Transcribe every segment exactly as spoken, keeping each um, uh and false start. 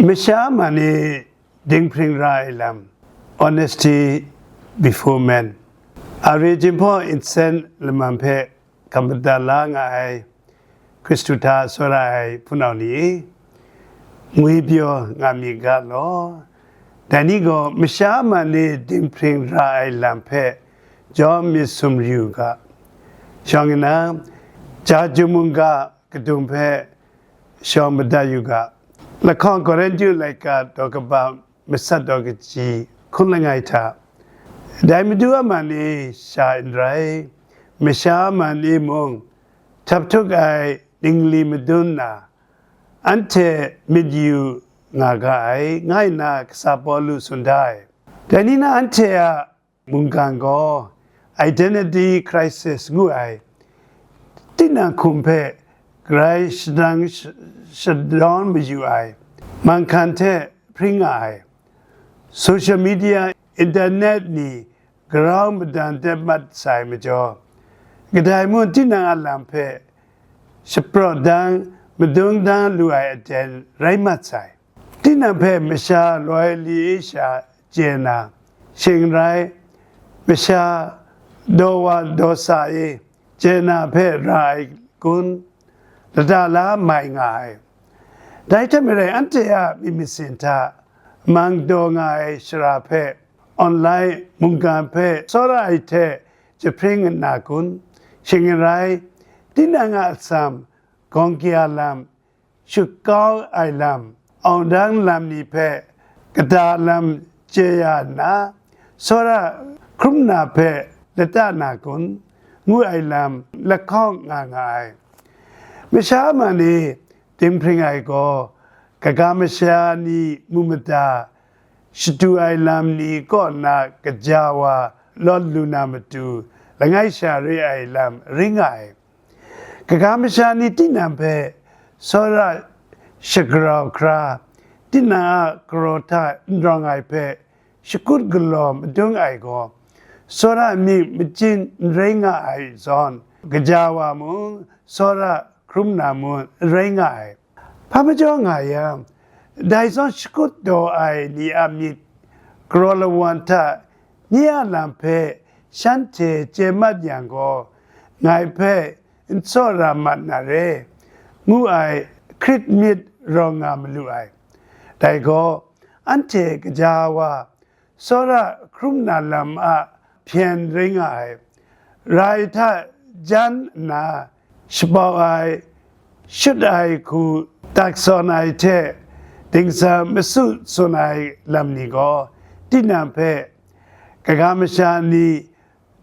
Masha man e dinghpring ra ai lam, honesty before men. Are jinghpaw nsen laman hpe kamada la nga ai Hkristu hta tsawra ai hpunau ni e, ngwi pyaw nga mi ga law. Dai ni gaw masha man e dinghpring ra ai lam hpe jawm myit sumri u ga, shawng nna, ja jum mungga kadum hpe shawng madat yu ga. Lahkawng Korinhtu laika daw kaba matsat daw kaji hkun langai hta, dai Madu a man e sha n rai, masha a man e mung, htap htuk ai ningli madun na, anhte myit yu nga ga ai, nga nna kasa Pawlu tsun da ai. Dai ni na anhte a mungkan gaw identity crisis ngu ai tinang hkum hpe grai shadang sh- shadawn mayu ai manghkan hte hpring nga ai. Social media, internet ni grau madan dat mat sai majaw, kadai mung tinang a lam hpe shapraw dang, madung dang lu ai aten rai mat sai. Tinang hpe masha loi li sha chye na, shing rai, masha daw wa daw sa e chye na hpe ra ai kun, lata la mai nga ai. Dai hte maren anhte a myit masin hta mang daw nga ai shara hpe, online mungkan hpe tsawra ai hte jahpring nna kun, shing n rai, tinang a atsam, gawng kya lam, shut kau ai lam, aung dang lam ni hpe kata lam chye ya nna, tsawra hkrum na hpe lata na kun, ngu ai lam lahkawng nga nga ai. Masha man e dinghpring ai gaw, kaga masha ni mu mada shadu ai lam ni kaw na kaja wa lawt lu na matu langai sha re ai lam ring nga ai. Kaga masha ni tinang hpe tsawra shagrau hkra, tinang a garaw hta n rawng ai hpe shakut galaw madung ai gaw, tsawra myit machyin n rai nga ai zawn, kaja wa mung tsawra hkrum na mung n rai nga ai. Hpa majaw nga yang, dai zawn shakut daw ai ni a myit galaw lawan hta nye a lam hpe shanhte chye mat yang gaw, ngai hpe n tsawra mat na re, ngu ai hkrit myit rawng nga malu ai. Dai gaw, anhte kaja wa tsawra hkrum na lam a hpyen rai nga ai. Rai hta jan nna, shapau ai, shut ai hku tak sawn ai hte dingsa masu tsun ai lam ni gaw, tinang hpe kaga masha ni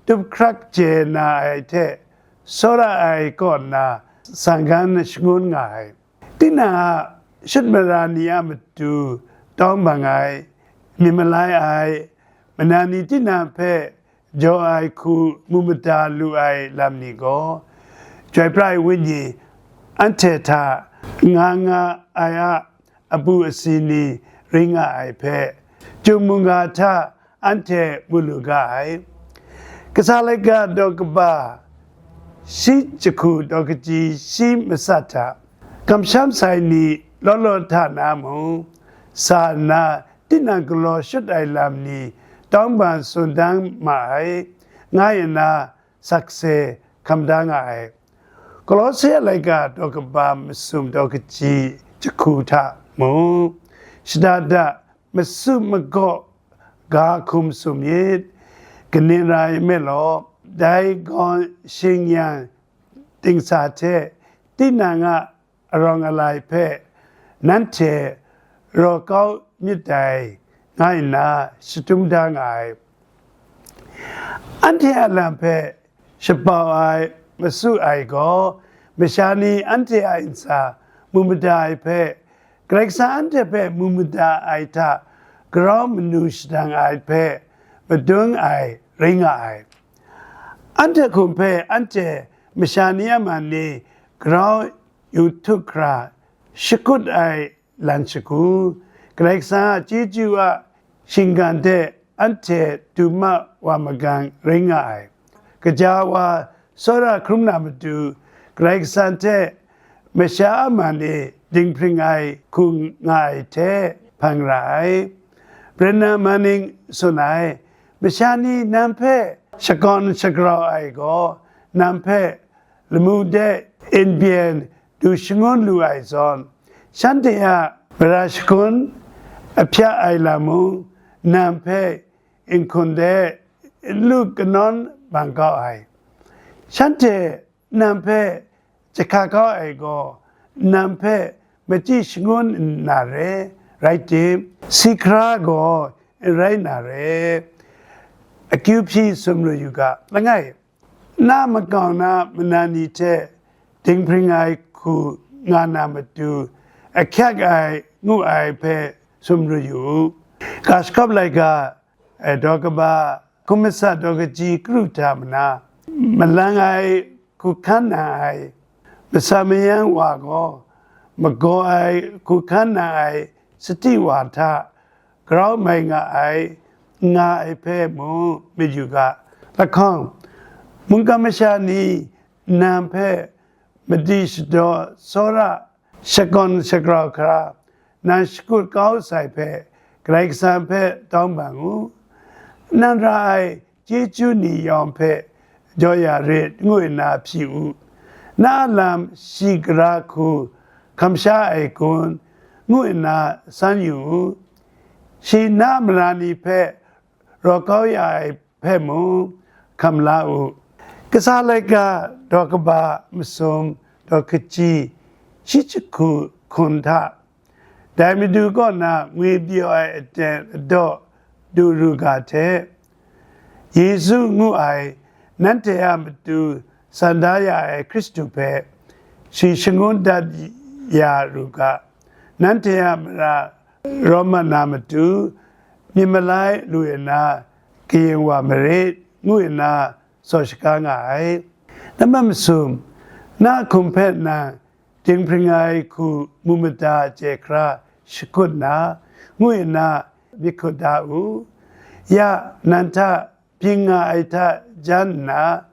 tup hkrak chye na ai hte tsawra ai kaw nna sanggan shangun nga ai. Tinang a shut mara ni a matu tawng bang ai, myit malai ai, mada ni tinang hpe jaw ai hku mu mada lu ai lam ni gaw, Chyoi pra ai Wenyi anhte hta nga nga ai a abu asi ni ring nga ai hpe, Chyum mungga hta anhte mu lu ga ai. Kasa laika daw kaba shi jahku daw kaji shi matsat hta, kamsham sai ni law law hta na mung, sa nna tinang galaw shut ai lam ni tawng bang tsun dang ma ai, nga nna sakse hkam da nga ai. Kolose laika daw kaba masum daw kaji jahku hta mung, shada da masu magaw ga hkum sum myit, kaning rai nme law, dai gawn shing yang dingsa hte tinang a arawng alai hpe nanhte raw kau myit dai, nga nna shadum da nga ai. Anhte a lam hpe shapau ai, masu ai gaw, masha ni anhte a ntsa mu mada ai hpe, Karai Kasang anhte hpe mu mada ai hta grau manu shadang ai hpe madun ai rai nga ai. Anhte hkum hpe anhte masha ni a man ni grau yu htuk hkra shakut ai lan shagu, Karai Kasang a chyeju a shinggan de anhte duma wa magang rai nga ai. Kaja wa tsawra hkrum na matu, Karai Kasang hte masha a man e dinghpring ai hku nga ai hte hpang ra ai. Brennan Manning tsun ai, masha ni nang hpe shakawn shagrau ai gaw, nang hpe lamu de nbyen du shangun lu ai zawn, shanhte a mara shakun ahpya ai lam mung, nang hpe nhkun de n lu kanawn bang kau ai. Shanhte nang hpe jahka kau ai gaw, nang hpe machyi shangun nna re, rai tim, si hkra gaw n rai na re. Akyu hpyi sumru yu ga, langai, na makau na mana ni hte dinghpring ai hku nga na matu ahkyak ai ngu ai hpe sumru yu u. Ga shakawp laika, eh, daw kaba, hkum matsat daw kaji kru hta mana, malang ai hku hkan na ai, masa mayang wa gaw, magaw ai hku hkan na ai sati wa hta grau mai nga ai, nga ai hpe mung myit yu ga. Lahkawng, mungkan masha ni nang hpe madi shadaw tsawra shakawn shagrau hkra nang shakut kau sai hpe, Karai Kasang hpe tawng bang u. Nang ra ai chyeju ni yawng hpe jaw ya rit, ngu nna hpyi u. Na a lam shi gara hku hkam sha ai kun, ngu nna san yu u. Shi na mara ni hpe raw kau ya ai hpe mung hkam la u. Kasa laika daw kaba masum daw kaji shi jahku hkun hta, dai Madu kaw na ngwi byaw ai aten adaw du ru ga hte, Yesu ngu ai, nanhte a matu san da ya ai Hkristu hpe shi shangun dat ya ru ga, nanhte a mara rawman na matu, myit malai lu nna kayin wa marit, ngu nna tsaw shaga nga ai. Nambat masum, na hkum hpe nang dinghpring ai hku mu mada chye hkra shakut na, ngu nna myit hkut da u. Ya, nang hta byin nga ai hta jan nna,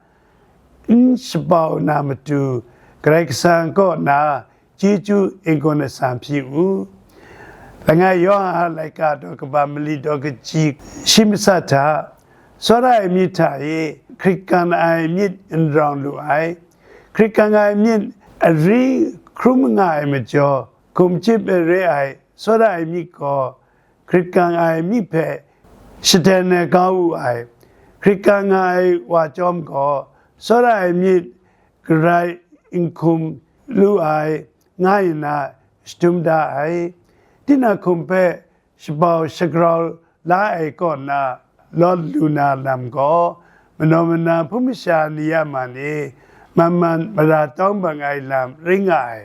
n shabau na matu, Karai Kasang kaw na chyeju n-gun atsam hpyi u. Langai Yawhan a laika daw kaba mali daw kaji shi matsat hta, tsawra ai myit hta e hkrit kang ai myit n rawng lu ai. Hkrit kang ai myit ari hkrum nga ai majaw, hkum chyip ai re ai tsawra ai myit gaw, hkrit kang ai myit hpe shaden ai kau wu ai. Hkrit kang nga ai wa chyawm gaw, tsawra ai myit garai n hkum lu ai, nga nna shadum da ai. Tinang hkum hpe shabau shagrau la ai kaw na lawt lu na lam gaw, manaw mana hpung masha ni a man e, man man mara tawng bang ai lam rai nga ai.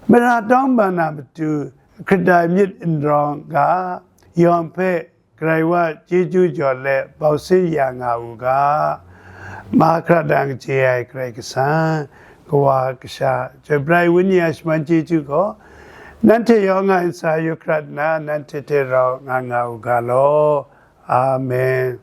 Mara tawng bang na matu, hkrit ai myit n rawng ga, yawng hpe Karai wa chyeju jaw let bau sin ya nga u ga. Mahkra dang chye ai Karai Kasang, Kawa Kasha, Chyoi Pra ai Wenyi a shaman chyeju gaw, nanhte yawng a ntsa yu hkrat nna, nanhte hte rau nga nga u ga law. Amen.